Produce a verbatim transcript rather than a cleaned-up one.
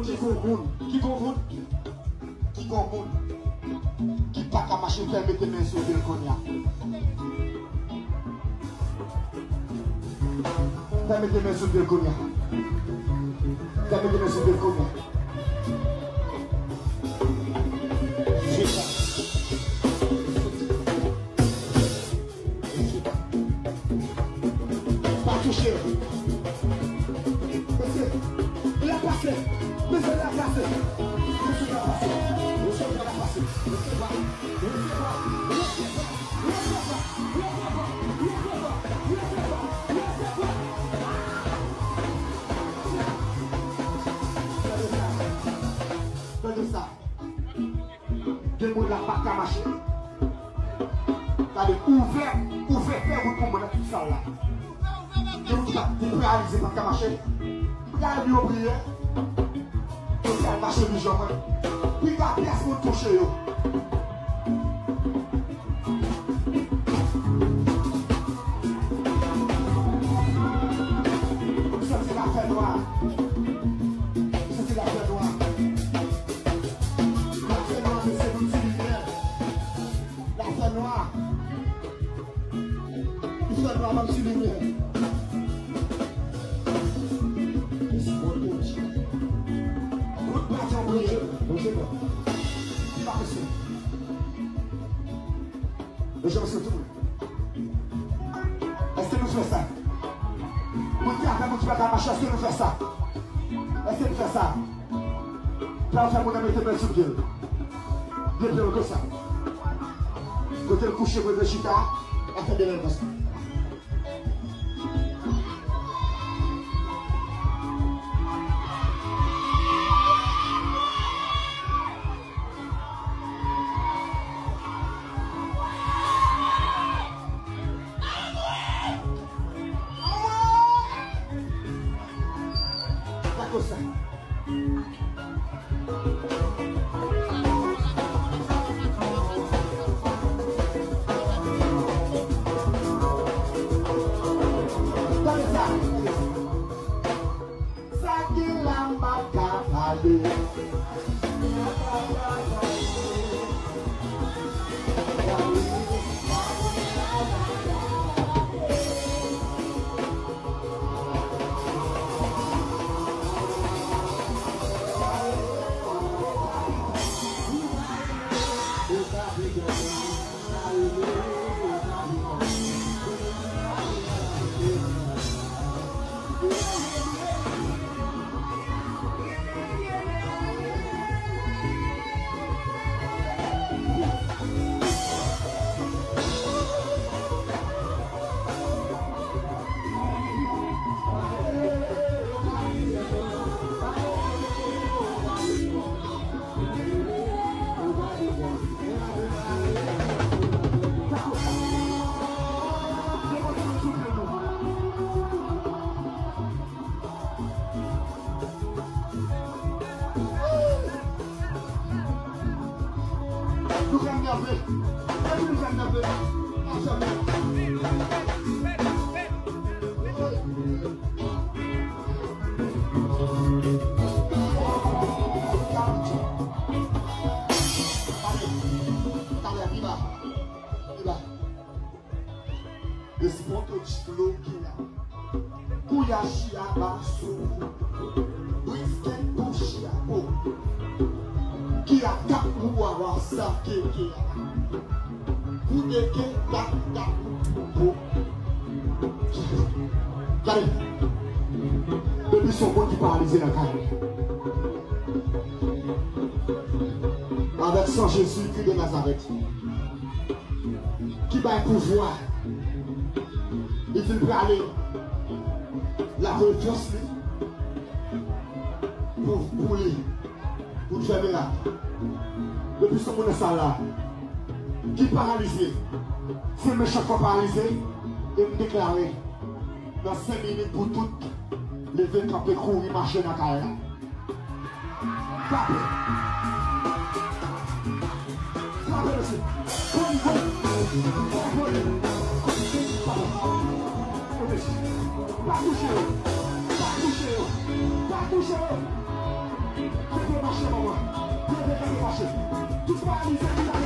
Ki gon moun, ki gon moun, ki gon moun ki pa ka mache, fè mete men sou pye l kounye a. Fè mete men sou pye l kounye a. Fè mete men sou pye l kounye a. Pa touche yo. Mesye, lè pase. Mesye, lè pase. Mesye, lè pase. Mesye, lè pase. Mesye, lè pase. Tande sa. Gen moun la pa ka mache. Gade, ouvè, ouvè, fè wout pou mwen nan tout sal la. Gen moun ki pa, ki paralize, pa ka mache. Gade, yo priye. Yo pral mache pi jan mwen. Piga pyès moun touche yo. M santi lafè nwa. M santi lafè nwa. Lafè nwa, mesye, nou ti limyè. Lafè nwa. Li fè nwa, ban m ti limyè. Mesye, bon Bondye. Kout bwaton, Bondye. Bondye, bon. Ki pa mesye? Mesye, mesye, tout moun. Èske nou fè sa? Moun ki avè moun ki pa ka mache, èske nou fè sa? Èske nou fè sa? Sa fè moun nan mete men sou pye l. Byen pi wo ke sa. Kote l kouche, kote l chita, afè de lèl konsa. Gade sa. Gade sa. Sa gen la m pa ka pale. Nou fè m nève. Epi nou fè m nève. Talè, pi ba. Pi ba. Respon tout flow ki la. Kouya chia ba sou. Brisket pou chia po. Ki a tap pou a wa sa ke ke a. Pou de ke tap tap pou. Gade. Depi son moun ki paralize nan kay. Avèk san Jezi ki de Nazarèt. Ki bay pouvwa. Li fin prale. L ap voye fòs li pou, pou li. Pou l fè mirak. Depi se moun nan sal la ki paralize, se mechan k fè w paralize, e m deklare, nan senk minit pou tout, leve kanpe kouri mache nan kay la. Frape. Frape, mesye. Vole, vole. Vole. Frape. Mesye. Pa touche yo. Pa touche yo. Pa touche yo. Kanpe mache, manman. Kanpe, kanpe mache. Tout paralize ki ta